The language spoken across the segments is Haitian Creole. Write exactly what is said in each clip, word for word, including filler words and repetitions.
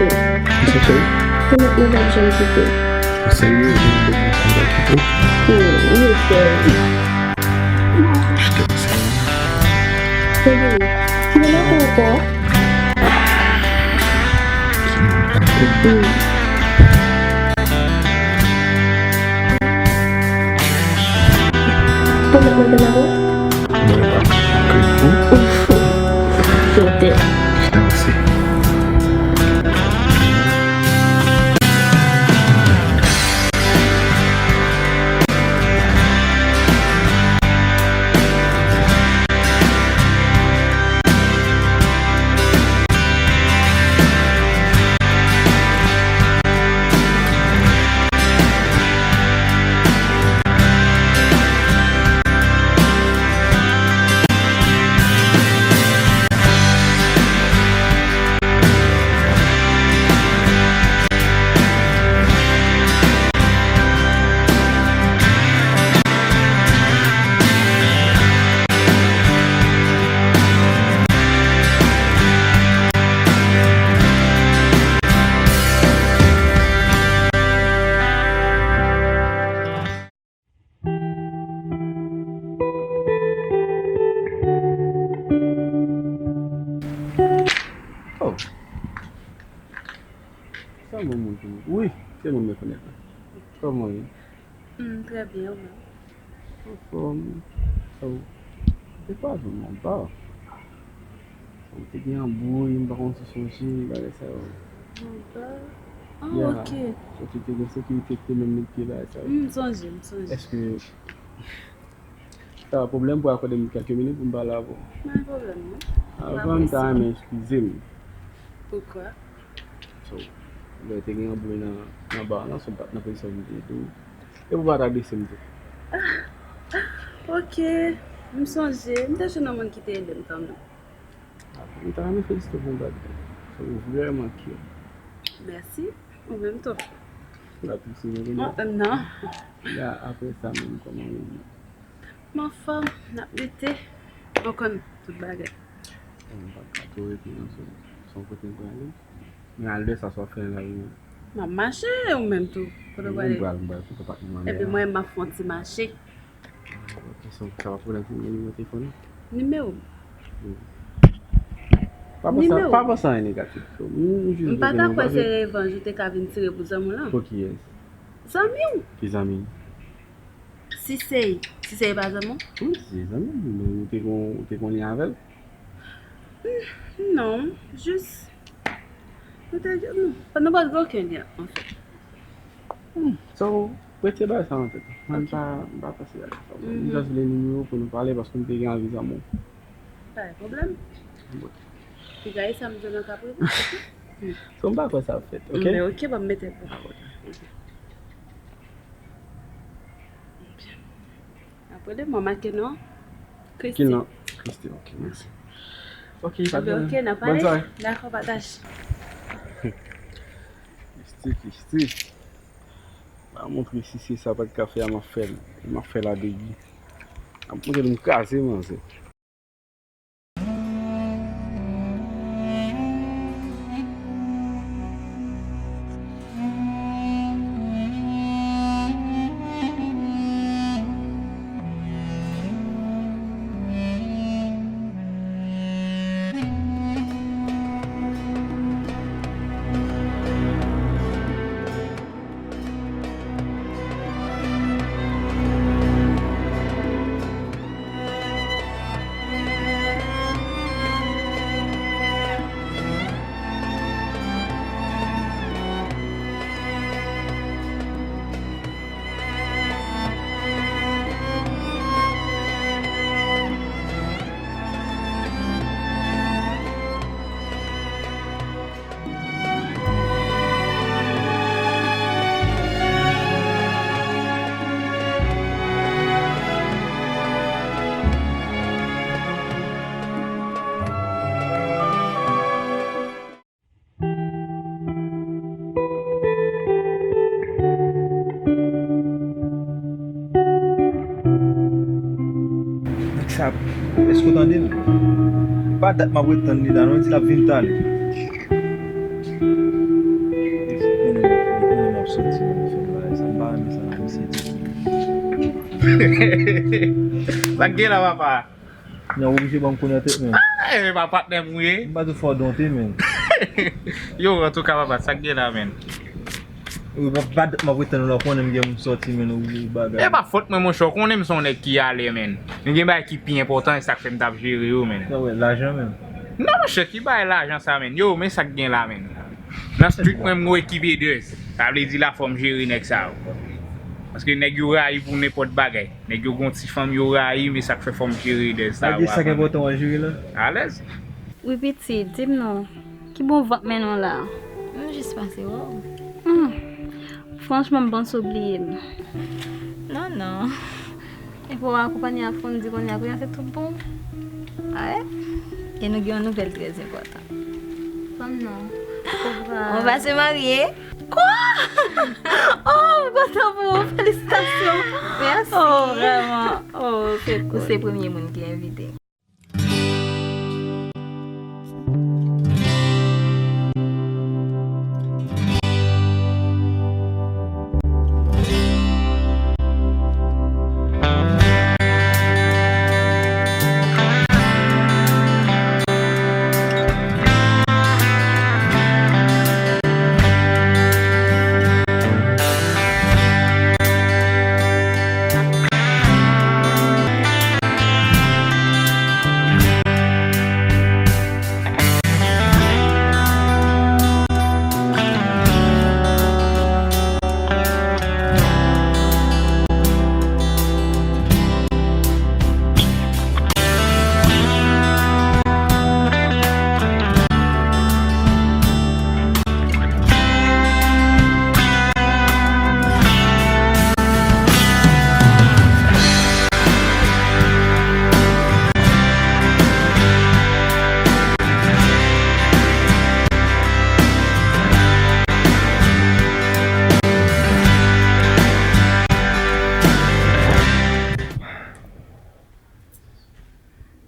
Kisa, cheri? Pwomèt nou p ap janm kite. Ou serye? Ou janm pwomèt nou p ap kite? Hmm, ou serye. Je t'aime, serye. Baby, ki lè n ap ankò? Hmm. Pwomèt mwen te n ap Mwen pa kri pou. Ouf. Pote. Mèsi. Oh. Sa bon moun pou mwen. Wi, se moun mwen konèt la. Kòman w ye? Hmm, trè byen, ou menm? Anfòm. Oh. Ou te pa jwenn anba. Ou te gen anbouy, m pa konn si w sonje bagay sa yo. Anba? Ah, yeah, ok. Soti te gen sekirite ki te menm met pye bagay sa yo. M sonje, m sonje. Èske sa pwoblèm pou akòde m kèlke minit pou m pale avè w? Pa gen pwoblèm, non. Avan, m ta renmen eskize m. Poukwa? So, lè te gen anbouy nan, nan ba la, so, m pa t nan pozisyon pou m te ede w. E pou w pa t adrese m tou. Ok, m sonje. M te jwenn yon moun ki te ede m kanmenm. M ta renmen felisite w pou yon bagay. Ou vrèman cute. Mèsi. Ou menm tou. Ou la tou sou mwen kounye a? Non. La, apre sa menm, kòman ou ye? M anfòm, n ap lite. Ou konn tout bagay. M pa ka twò rete nan zòn. Se yon kote m prale. Men al lè sa, sa w ap fè nan lari a? M ap mache, ou menm tou. Kote w prale? M pral, m pral sou kontak mwen. Epi mwen, m ap fè yon ti mache. Ok, so, sa pa pwoblèm pou m gen nimewo telefòn ou? Nimewo m? Wi. Pa panse, pa panse anyen negatif. M, m jis vle konnen w pa vle. M pa ta kwè se revanj ou te ka vin tire pou zanmi w lan. Pou kiyès? Zanmi w. Ki zanmi? Sisey. Sisey pa zanmi w? Wi, Sisey zanmi m. Men ou te kon, ou te konnen avè l? Hmm, non, jis nou te, nou, nou pa t gen okenn lyen, anfèt. Hmm, so, retire bagay sa nan tèt ou. Mwen, m pa, m pa panse bagay sa. M just vle nimewo pou nou pale paske m te gen anvi zanmi w. Pa gen pwoblèm. Bon. Piga e sa m jwenn nan Kaprivou. So, m pa kwè sa ap fèt, ok? Men ok, ban m mete pou. Ah, ok. Apre de mwa make non. Christy. Ki non? Christy, ok, mèsi. Ok, pa de pwoblèm. Ok, n ap pale. Bòn sware. Dakò, pataj. Christy, Christy. M a montre Sisey sa pa t ka fè a, m ap fè l. M ap fè l a degi. M ap montre l m kraze manzè. Nèg sa, èske w tande l? E pa dat m ap ret tann li la non, li di l ap vin talè. Soti, fè bagay sa, m pa renmen sa nan misye di. Sa k gen la, papa? Non, ou oblije ban m konnen tèt, men. Ah, e pa patnè m ou ye? M pa di fò donte, men. Yo, antouka, papa, sa k gen la, men? Wi, pa, pa, m ap retann ou la, ou konnen m gen moun soti, men, ou, ou bagay. E pa fòt mwen, monchè, ou konnen m se yon nèg ki alè, men. M gen bagay ki pi enpòtan, e sa k fè m t ap jere yo, men. Sa wè, lajan, men. Non, monchè, ki bagay lajan sa, men? Yo, men sa k gen la, men. Nan street, mwen, m gon ekip edez. Sa vle di la, fò m jere nèg sa yo. Paske nèg yo rayi pou nenpòt bagay. Nèg yo gon ti fanm yo rayi, men sa k fè fò m jere edez sa yo. Malgre sa k enpòtan, w ap jere la. Alèz. Wi, pitit, di m non. Ki bon vant mennen w la? M jis pase wè w. Hmm. Franchman, m panse w bliye m. Non, non. E pou w akonpanye ak Fondy kounye a, kounye a se tout bon. Ah, e nou gen yon nouvèl trè enpòtan. Fanm nan. Ou pral. Ou va se marye. Kwa? Oh, m kontan pou ou. Felisitasyon. Mèsi. Oh, vrèman. Oh, se cool. Ou se premye moun ki envite m.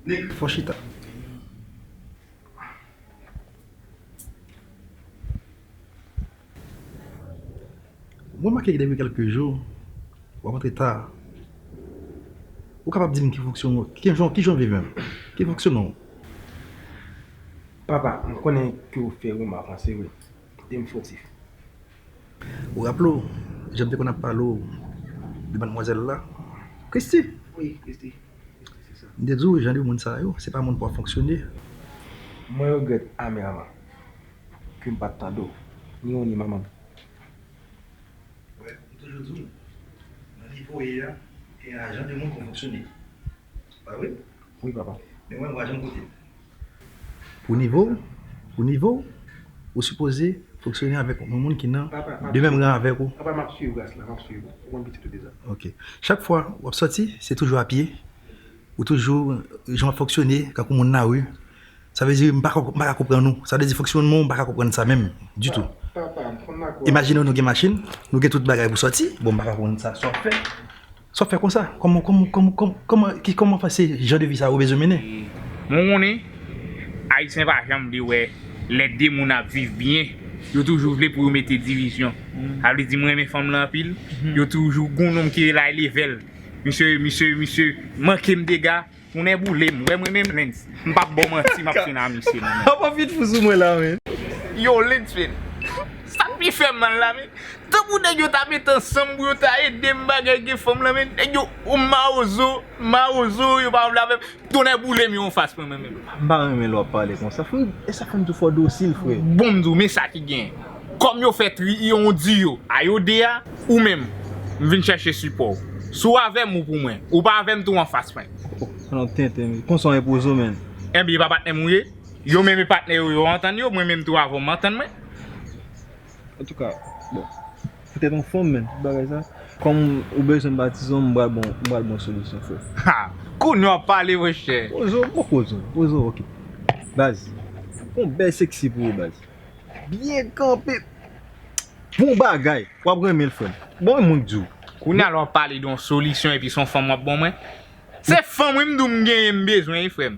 Nèg fò chita. Mwen remake depi kèlke jou, w ap antre ta. Ou kapab di m ki fonksyon, ki jan, ki jan w viv menm? Ki fonksyonman w? Papa, m konnen ke w fè remak lan, se vre. E m fòtif. Ou raple w, jan m te konn ap pale w de madmwazèl la? Christy! Wi, Christy. Christy, se sa. M te di w, jan de moun sa yo, se pa moun pou ap fonksyone. Mwen regrèt amèrman ke m pa t tande w, ni ou ni manman m. Wè, m toujou di w, nan nivo w ye a, e a jan de moun pou w fonksyone. Pa vre? Wi, papa. Men mwen, m pa janm koute. Pou nivo w, pou nivo w, ou sipoze fonksyone avèk yon moun ki nan de menm ran avèk ou. Papa, m ap swiv ras la, m ap swiv. Ou konn pitit ou deja. Ok. Chak fwa w ap sòti, se toujou a pye. Ou toujou, jan w ap fonksyone, kankou moun lari. Sa vle di, m pa ka, m pa ka konprann ou. Sa vle di, fonksyonman w, m pa ka konprann sa menm, ditou. Papa, m konn lakò. Imajine w, nou gen machin, nou gen tout bagay pou sòti. Bon, m pa ka konprann sa, sa w ap fè. Sa w ap fè konsa? Kòman, kòman, kòman, kòman, kòman, ki, kòman fè se jan de vi sa ou bezwen mennen? Mwen konnen, Ayisyen pa janm vle wè lè de moun ap viv byen, yo toujou vle pou yo mete divizyon. Sa vle di, mwen renmen fanm lan anpil, yo toujou gon nonm ki rele high level. Misye, misye, misye, manke m dega, tounen boule m, wè mwen menm Lens. M p ap ba w manti, m ap fin a misye, non, men. Apa fit fou sou mwen la, men. Yo, Lens, men. Sa k pi fè m mal la, men. Tankou nèg yo ta met ansanm pou yo ta ede m bagay gen fanm lan, men. Nèg yo, o mawozo, mawozo, yo pa vle avè m. Tounen boule m yo anfas mwen, men, men. M pa renmen lè w ap pale konsa, frè. E sa fè m tou fò dosil, frè. Bon, m di w, men sa ki gen. Kòm yo fè tri, yon di yo, a yo de a, ou menm, m vin chèche sipò w. Si w avè m, ou pou mwen. Ou pa avè m, tou anfas mwen. Oh, oh, non, tenten, wi. Konsa w enpoze w, men. Enben, e pa patnè m ou ye? Yo menm e patnè yo, yo antann yo, mwen menm tou avè w, m antann mwen. Antouka, bon, poutèt yon fanm, men, tout bagay sa. Kòm ou bezwen m batize w, m pral bon, m pral bon solisyon, frè. Ha! Kounye w ap pale, monchè. Poze w, bon, poze w, poze w, ok. Baz, bon, bèl seksi pou ou, baz. Byen kanpe. Bon bagay. W ap renmen l, frè m. Bon, men moun k di w. Kounye a la w ap pale de yon solisyon epi se yon fanm w ap ban mwen. Se fanm wi m di w m genyen m bezwen wi, frè m.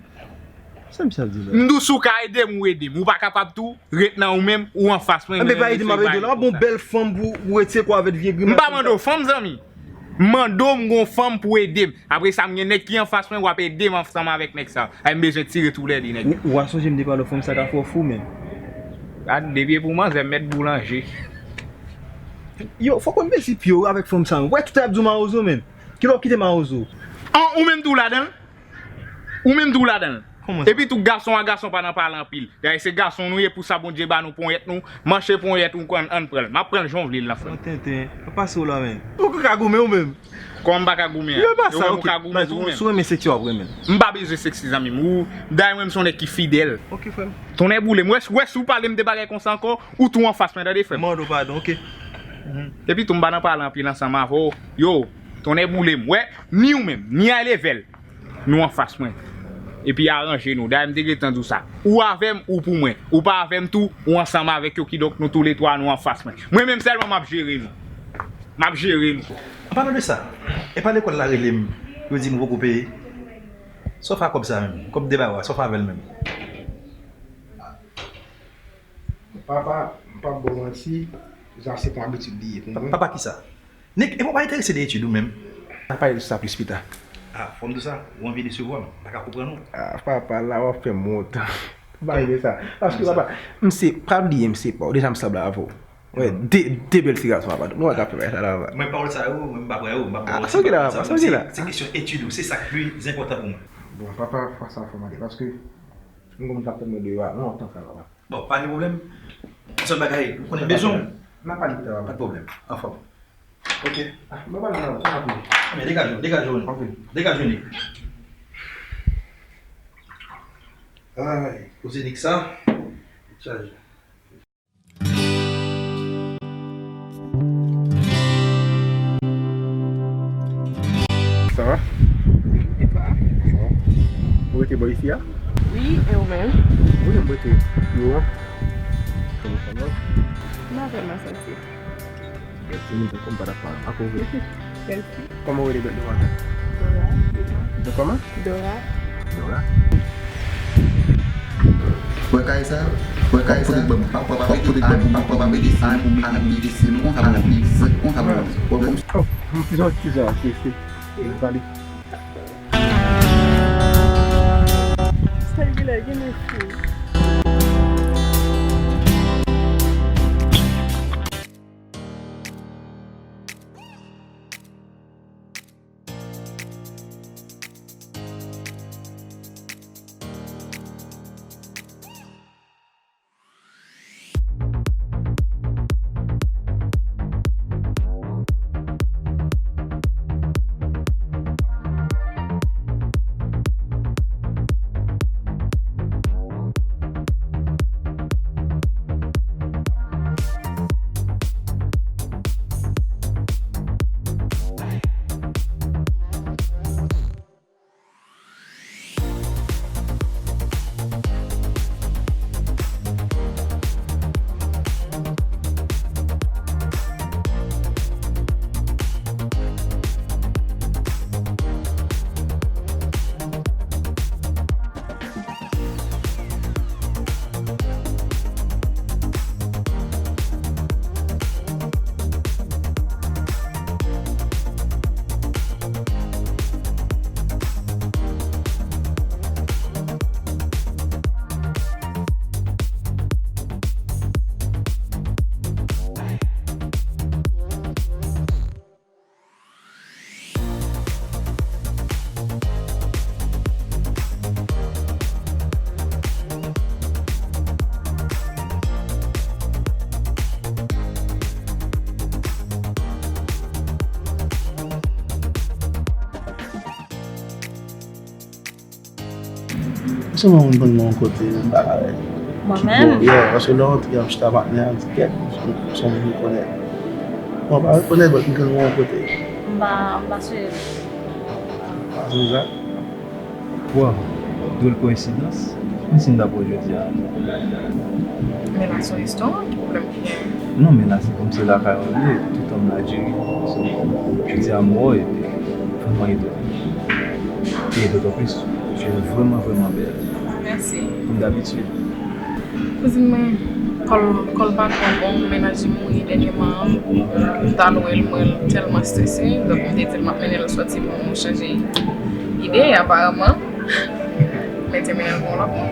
Sa misye ap di la? M di w, si w ka ede m, ou ede m. Ou pa kapab tou, ret nan ou menm, ou anfas mwen. Enben, pa ede m ap ede w la. W ap yon bèl fanm pou, pou retire kò avèk vye grimas. M pa mande w fanm, zanmi. M mande w, m gon fanm pou ede m. Apre sa, m gen nèg ki anfas mwen, w ap ede m ansanm avèk nèg sa. Ay, m bezwen tire tou lè li, nèg. Ou, ou a sonje m te pale w fanm sa ka fè w fou, menm. Gad, depi e pou manzè, m mèt boulanje. Yo, fòk w mezi pye w avèk fanm sa, menm. Wè, tout ap di w mawozo, menm. Kilè w kite mawozo? An, ou menm tou ladan l? Ou menm tou ladan l. Kòman sa? Epi tou, gason a gason pa nan pale anpil. Dayè, se gason nou ye, pou sa Bondye ba nou ponyèt nou, manche ponyèt ou, ann, ann pran l. M ap pran l jan w vle l la, frè m. Bon, tenten, pa pase w la, menm. Ou ka goumen ou menm. Kòman m pa ka goumen an? Yo, pa sa, ok. Ou ka goumen tou, ou menm. Si w renmen seksi, w ap renmen l. M pa bezwen seksi, zanmi m. Ou, dayè, mwen, m se yon nèg ki fidèl. Ok, frè m. Tonnè boule m. Wè, wè, si w pale m de bagay konsa ankò, ou tou anfas mwen, tande, frè m. Mande w padon, ok. Epi tou, m pa nan pale anpil ansanm avè w. Yo, tonnè boule m. Wè, ni ou menm, ni High Level. Nou anfas mwen. Epi aranje nou. Dayè, m te gentan di w sa. Ou avè m, ou pou mwen. Ou pa avè m tou, ou ansanm avèk yo, kidonk nou toulètwa, nou anfas mwen. Mwen menm sèlman, m ap jere nou. M ap jere nou. An palan de sa, epa lekòl la rele m, yo di m ou poko peye. Sa w fè ak kòb sa menm? Kòb de bawo a, sa w fè avè l menm? Papa, m p ap ba w manti, sa se yon abitid li ye pou mwen. Papa kisa? Nik, epi w pa enterese de etid ou menm? N a pale de sa plis pita. Ah, fò m di w sa, ou anvi desevwa m, m pa ka konprann ou. Ah, papa, la w ap fè m wont. Pale de sa. Paske, papa, m se, pa bliye, m se pa w, deja m sanble avè w. Wè, de, de bèl ti gason, papa. Nou pa ka fè bagay sa la, papa. Mwen, pawòl sa yo, mwen, m pa kwè yo, m pa kwè yo. Sa w gen la, papa, sa w gen la? Se kesyon etid ou, se sa k pi enpòtan pou mwen. Bon, papa, fwa sa fò m ale, paske m gon moun k ap tann mwen deyò a lontan sa, papa. Bon, pa gen pwoblèm. Yon sèl bagay, ou konnen m bezwen w. N a pale pita, papa. Pa de pwoblèm. Anfòm. Ok. Ah, mwen pa nan, sa rapid. Men degaje w, degaje w, Nik. Ok. Degaje w, Nik. Ay, koze Nik sa. Chaje. Sa va? Wi, e pa? Sa va? Ou rete bò isi a? Wi, e ou menm? Wi, m rete bò a. Kòman sa va? M pa vrèman santi. Mèsi, moun sa kòm pa dakò ak ou vre. Mèsi. Kòman ou rele bèt nou a? Dora. De kòman? Dora. Dora. Wè kay sa? Wè kay sa? Fòk pote ban m, fòk pote ban m, fòk pote ban m, fòk pote ban m, fòk pote ban m. Oh, m pizan, pizan, se, se, se, pale. Sa ki lè gen men fou. Se mwen moun ban nan yon kote, m pa avè l. Mwen menm? Yeah, paske lè w antre ap chita patnè a, di kèt, se yon moun ou konnen. Mwen pa rekonèt, but m konn yon kote. M pa, m pa sonje. Pa sonje sa? Waw, dwòl koyensidans. Kòmsi m ta pran jodi a. Men la se yon restoran, ki pwoblèm ki genyen? Non, men la se kòmsi lakay mwen li ye, tout tan m la diri. So, jodi a m wè w epi fè mwen ede w. E dotan plis, tu es vraiment, vraiment belle. Ah, merci. Kòm dabitid. Kouzin mwen, kò l, kò l pa twò bon, mennaj li mouri dènyèman an. M t al wè l, mwen tèlman strese, donk m te di l m ap mennen l sòti pou m chanje ide, aparaman, m te mennen l pou yon lòt moun.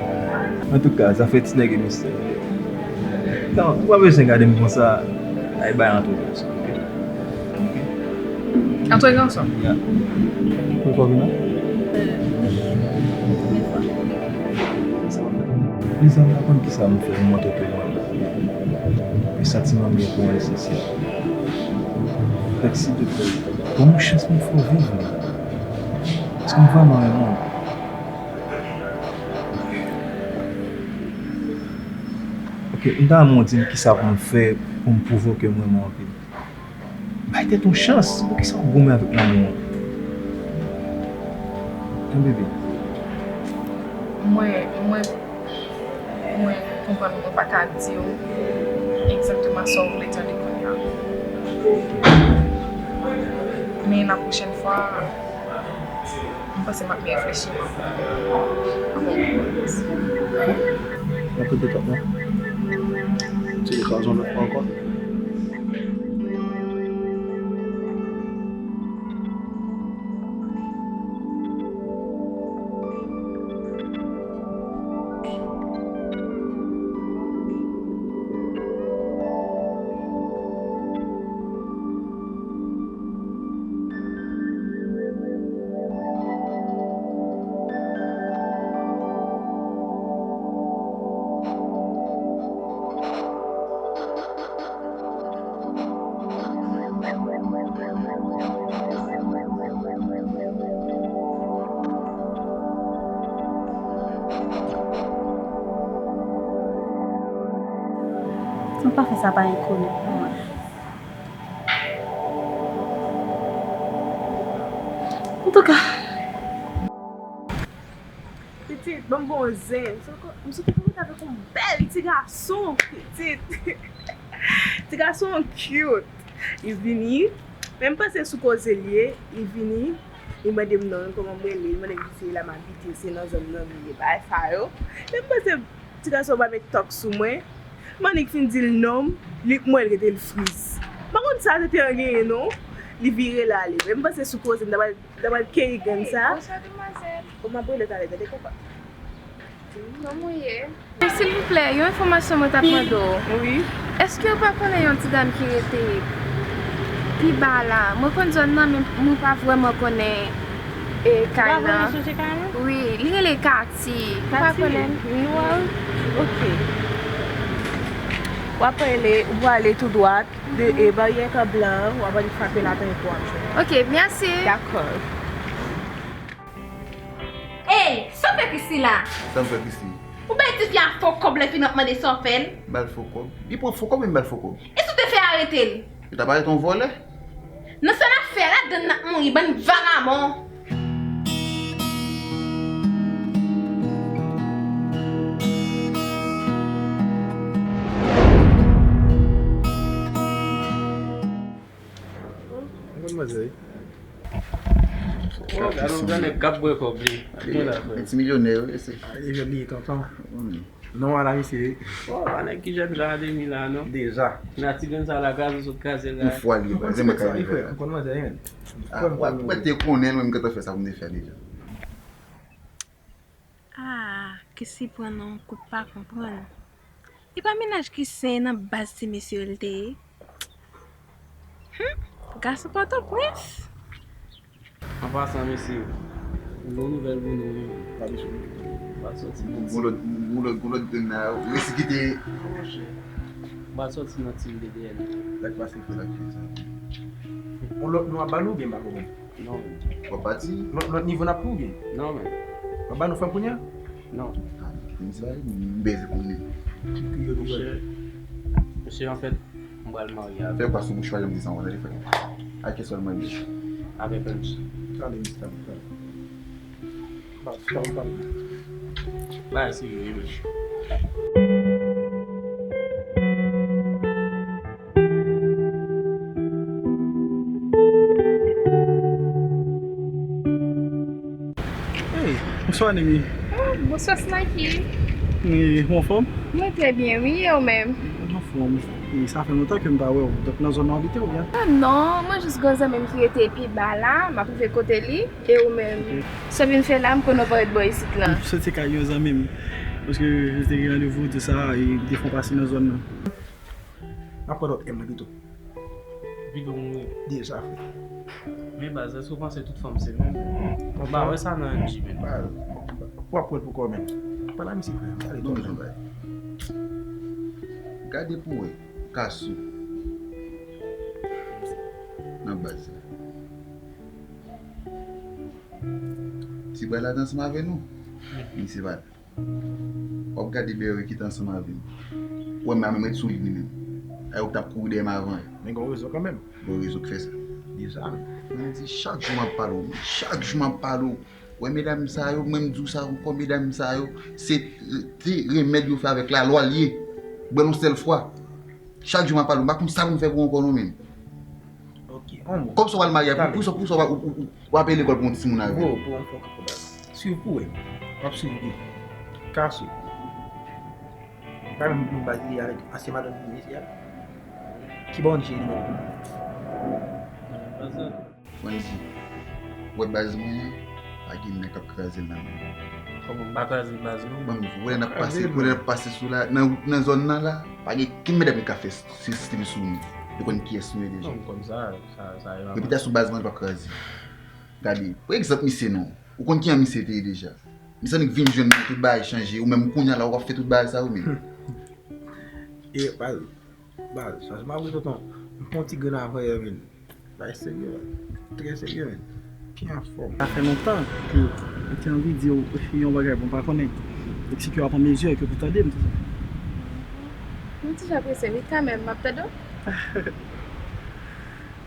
Antouka, zafè ti nèg e mistè. Non, ou pa bezwen gade m konsa, ay bay antre gason, oke? Antre gason? Ya. Ou konn fè vin la? Mezanmi, m pa konn kisa m fè, m montre ke mwen. Men santiman m gen pou mwen se, se. Fèk, silvouplè, ban m yon chans pou m fè w viv, men. Paske m vrèman renmen w. Ok, m ta renmen w di m kisa pou m fè pou m pwouve w ke m renmen w anpil. Bay tèt ou chans, poukisa w goumen avèk lanmou an? Yon bebe. Mwen, mwen, mwen konprann mwen pa ka di w egzakteman sa w vle tande kounye a. Men la pwochèn fwa, m panse m ap byen reflechi. Mwen kote tèt mwen. Se okazyon lòt fwa ankò. Ou pa fè sa pa enkoni pou mwen. Antouka. Pitit, ban m bon zen. M sot, m sot konekte avèk yon bèl ti gason, pitit. Ti gason cute. Li vini, men m panse sou koze l ye, li vini, li mande m non, kòman m rele, li mande m ki se la m abite, se nan zòn nan m ye, bagay sa yo. Men m panse ti gason ba met tòk sou mwen. M annik fin di l non m, li, m wè l rete l friz. M pa konn sa tete an genyen non. Li vire l ale. Men m panse sou koze m ta pral, ta pral keyi grenn sa. Bonswa, demwazèl. Bon, m ap rele w talè, tande konpa. Kòman w ye? Silvouplè, yon enfòmasyon mwen t ap mande w. Wi. Èske w pa konnen yon ti dam ki rete pi ba la? Mwen konn zòn nan, men mwen pa vrèman konnen, e, kay la. Ou pa vrèman sonje kay la? Wi, li rele Kati. Ou pa konnen l? Kati? Non. Ok. W ap rele, ou prale tou dwat. De, e, baryè kan blan an, w ap annik frape l atè pou w ap jwenn. Ok, mèsi. Dakò. Ey, sa w fè Christy la? Sa m fè Christy? Ou bay tifi a fo kòb lè fini w ap mande sa w fè l? M ba l fo kòb? Li pran fo kòb, men m ba l fo kòb. E si w te fè arete l? Yo t ap arete yon vòlè. Nan sa n ap fè a, ladann n ap mouri, bann vagabon! Mademoiselle. Oh, gade yon gran nèg k ap bwè kòb li. Gen zafè. Ti milyonè, wi, se. Ah, li jwenn li tonton. Non, ala misye. Oh, pa nèg ki jèn jan a de mil la, non. Deja. Nan ti grenn sa la, kraze sot kraze la. Yon fwa li, se mwen k al rive la. M konn manzè, wi. Ah, w ap te konnen, mwen, m gentan fè sa pou m te fè deja. Ah, Christy pran nan yon kout pa konprann. E pa mennaj Christy nan baz ti mesye yo l te ye? Hum, gason Pòtoprens. An pasan, mesye, m gen yon nouvèl pou nou, wi. Pa bezwen. M pral sòti nan ti. Gon lòt, gon lòt, gon lòt grenn la, resi kite. M pral sòti nan ti m de dèyè nou. Sa k pase, frè? Sa k pase? Yon lòt non ap ba nou, oubyen m pa konprann? Non, men. W ap pati? Lòt, lòt nivo n ap pran, oubyen? Non, men. W ap ba nou fanm kounye a? Non. Ah, m di ba, m beze konnen. Monchè, monchè, anfèt, m pral marye avè l. Fè pa sou bouch pa janm di sa ankò, tande frè. A kiyès w al marye? Avè Prince. Tande, mesye, tande, tande. Ba, tande, tande. Ba, serye, wi, men. Hey, bonswa, Nimi. Oh, Bonswa Snaky. E, ou anfòm? Mwen trè byen, wi, e ou menm? Mwen anfòm. E sa fè lontan ke m pa wè w. Donk nan zòn nan w abite oubyen? Ah non, mwen jis gen yon zanmi m ki rete pi ba la, m ap rive kote li, e ou menm? Ok. Sa w vin fè la, m konnen w parèt bò isit la. M soti kay yon zanmi m, paske li te gen randevou, tout sa, e li te fè yon pase nan zòn nan. M ap pran lòt M nan pito. Pito mouri. Deja, frè. Men baz, èske w panse tout fanm se menm? M pa wè sa nan M J, men. Baz, w ap pran l pou kò w menm. Pale a misye, frè. Pale non, tou. Gade pou wè. Kasou. Nan baz la. Ti bwa la te ansanm avè nou. Misye pa la. W ap gade bèyè ki te ansanm avè m. Ou wè m pa menm ret sou li li menm. Ayè ou t ap kouri dèyè m avan. Men gen rezon kanmenm. Gen rezon k fè sa. Deja. Mwen di chak jou m ap pale w. Chak jou m ap pale w. Wè medam sa yo, mwen m di w sa ankò, medam sa yo, se, se remèd yo fè avèk lalwa l ye. Bwè l yon sèl fwa. Chak jou m ap pale w. M pa konn sa pou m fè pou w ankò non menm. Ok, on mo. Kòm sa w al marye, pou, pou sa, pou sa w, w, w, w ap lekòl pou yon timoun avè l. Bro, bro, m fè w konprann. Swiv pou wè. W ap swiv byen. Kasou. Pa menm yon baz li avèk ansyen madanm li mesye a. Ki ba w cheri nimewo l? Franzi, ou wè baz mwen an, pa gen nèg k ap kraze l nan men l. Kòman m pa kraze baz non? Ban m di w, ou wè lè n ap pase, ou wè lè n ap pase sou la, nan wout, nan zòn nan la, pa gen kenn medam ki ka fè sistem sou nou. Yo konn kiyès nou ye deja. Non, m konn sa, sa, sa yo. Repitasyon baz mwen an p ap kraze. Gade, pa egzanp misye non. Ou konn kijan misye te ye deja. Misye annik vin jwenn mwen, tout bagay chanje. Ou menm kounye a la, ou ap fè tout bagay sa ou menm. E baz, baz, chanje m ap tonton. M pran ti grenn avanyè, men. Bagay serye, trè serye, men. Ki anfòm. Sa fè lontan ke m te anvi di w yon bagay, bon, m pa konnen si ke w ap an mezi ke pou tande m, se sa. M ti jan prese, wi, kanmenm, m ap tande w.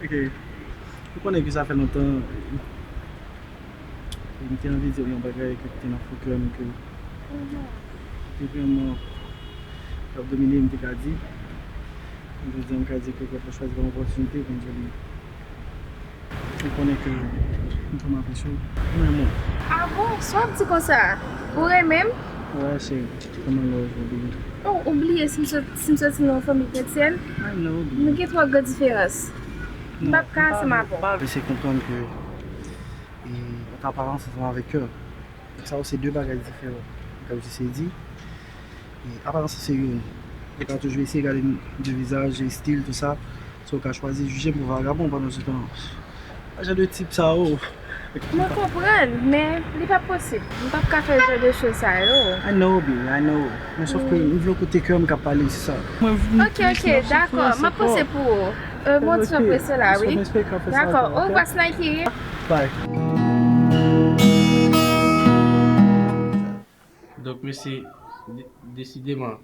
Ok. Ou konnen ke sa fè lontan, e m te anvi di w yon bagay ke te nan fon kè m, ke te vrèman ap domine m, te ka di. Jodi a, m ka di ke w chwazi ba m opòtinite pou m di w li. Ou konnen ke m tèlman apresye w. Mwen renmen w. Ah bon? Sa w ap di konsa? Ou renmen m? Wè, cheri. Kòman love ou, baby? Oh, ou bliye si m sot-, si m soti nan yon fanmi kretyèn? I know, baby. Nou gen twò gran diferans. M p ap ka ansanm avè w. Fè se konprann ke, e, ant aparans ansanm avèk kè. Sa yo se de bagay diferan. Kòm se di, e, aparans se youn. Ou ka toujou eseye gade de vizaj, estil, tout sa. So, ou ka chwazi jije m pou vagabon pandan se tan. Jan de tip sa yo. Mwen konprann, men li pa posib. M p ap ka fè jan de choz sa yo. I know, baby, I know. Men sòf ke m vle w koute kè m k ap pale, se sa. Ok, ok, dakò. M ap panse pou ou. Euh, bon, ti jan prese la, wi. Dakò. Au revoir, Snaky. Bye. Donk, mesye, de-, desideman,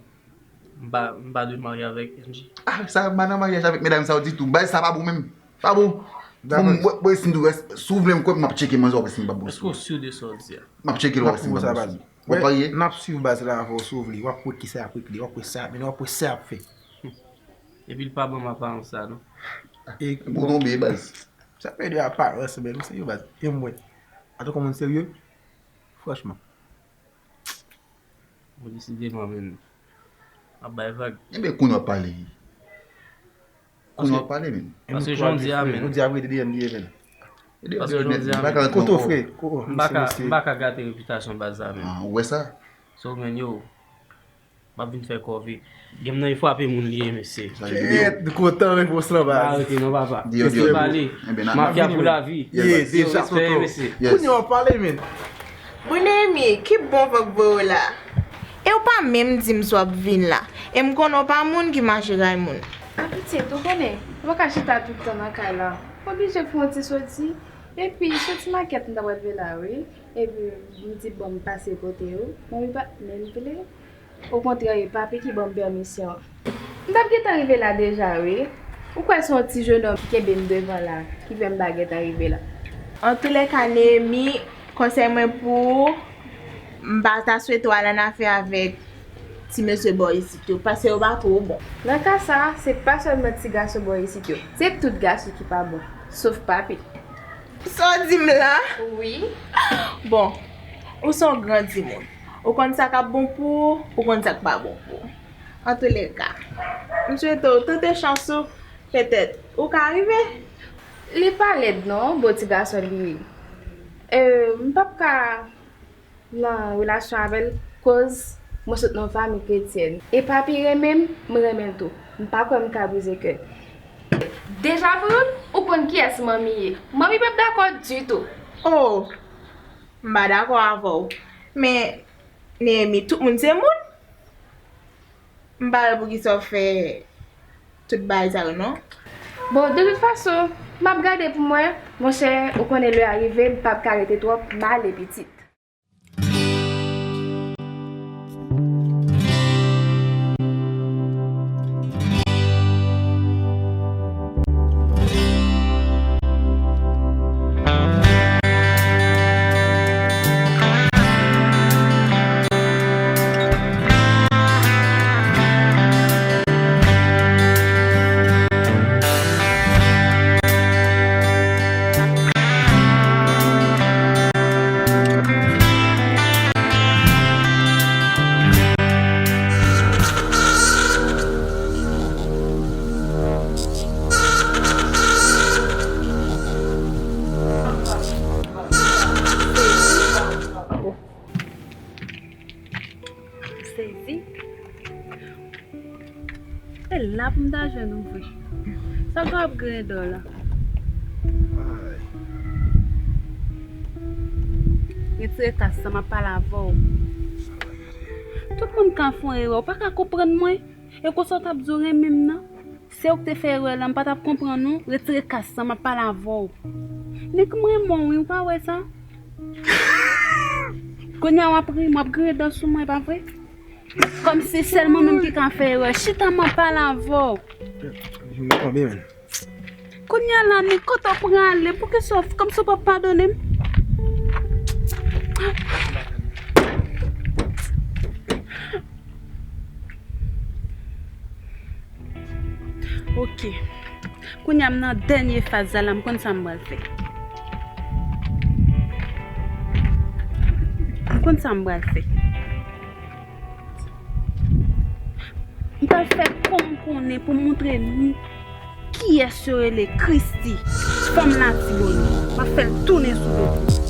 m pa, m pa dwe marye avèk Angie. Ah, sa, m pa nan maryaj avèk medam sa yo ditou. Baz sa pa bon menm. Pa bon. Bon, mwen, mwen, si m di w, si w vle m kwè, m ap tcheke manzè w, si m pa bon. Èske w si de sa w di a? M ap tcheke l, w ap si m pa bon. Ou parye? N ap swiv baz la avè w, si w vle. W ap wè kisa y ap regle, w ap wè sa, men w ap wè sa y ap fè. Epi l pa ban m aparans sa, non. E pou tonbe, baz. Sa pale de aparans, men, ou serye, baz. E mwen, antanke moun serye, franchman. Bon, desideman, men. Ap bay vag. Enben, kounye w ap pale. Kounye w ap pale, men. Paske jan w di a, men. Jodi a, vre, D D M li ye, men. Paske jan w di a, men. Kote w, frè? M pa ka, m pa ka gate repitasyon baz la, men. Ah, ou wè sa? So, men, yo, m ap vin fè kòve. Gen m nan e frape moun li ye, mesye. Kèt, nou kontan repons lan, baz. Arete non, papa. Mesye pale. Mafya pou lavi. Ye, deja, tonton. Kounye w ap pale, men. Bon, Néhémie, ki bon van k voye w la? E w pa menm di m si w ap vin la. E m konnen w pa moun ki mache kay moun. An pitit, ou konnen, m pa ka chita tout tan nan kay la. M oblije fè yon ti soti. Epi, soti makèt m ta pral rive la, wi. Epi, m di, bon, m pase kote w. Men li pa, men m vle. Okontrè, e papi ki ban m pèmisyon. M t ap gentan rive la deja, wi. Ou kwè se yon ti jennonm ki kenbe m devan la, ki fè m pa gentan rive la? Antoulèka, Néhémie, konsèy mwen pou ou, m pa ta swete w al annafè avèk ti mesye bò isit yo, paske yo pa twò bon. Nan ka sa a, se pa sèlman ti gason bò isit yo, se tout gason ki pa bon, sof papi. Sa w di m la? Wi. Bon, ou se yon gran timoun. Ou konn sa k ap bon pou ou, ou konn sa k pa bon pou ou. Antouleka, m swete w tante chans ou, petèt ou ka rive. Li pa lèd non, bon ti gason li ye. E, m p ap ka nan relasyon avè l, koz mwen sot nan yon fanmi kretyèn. E papi renmen m, m renmen l tou. M pa kwè m ka brize kè l. Deja pou youn, ou konn kiyès manmi ye. Manmi p ap dakò ditou. Oh, m pa dakò avè w. Men, Neyemi, tout moun se moun. M pa wè poukisa w fè tout bagay sa yo, non. Bon, de tout fason, m ap gade pou m wè, monchè, ou konnen lè a rive, m p ap ka rete twòp, m ale pitit. Sezi. E la pou m ta jwenn ou vre. Sa w ap griyen dò la? Retire kas sa, m ap pale avè w. Tout moun ka fè yon erè, ou pa ka konprann mwen. E konsa w t ap di w renmen m nan? Se ou k te fè erè la, m pa t ap konprann ou. Retire kas sa, m ap pale avè w. Nèg, m renmen w wi, ou pa wè sa? Kounye a w ap ri, m ap griyen dò sou mwen, pa vre? Kòmsi sèl mwen menm ki ka fè erè. Chita, m ap pale avè w. Konbyen, menn? Kounye a la, Nèg, kote w prale? Poukisa w, kòmsi w p ap padone m? Ok. Kounye a m nan dènye faz la, m konn sa m pral fè. M konn sa m pral fè. M pral fè kò m konnen pou m montre nou kiyès yo rele Christy, fanm Latibonit. M ap fè l tounen sou do.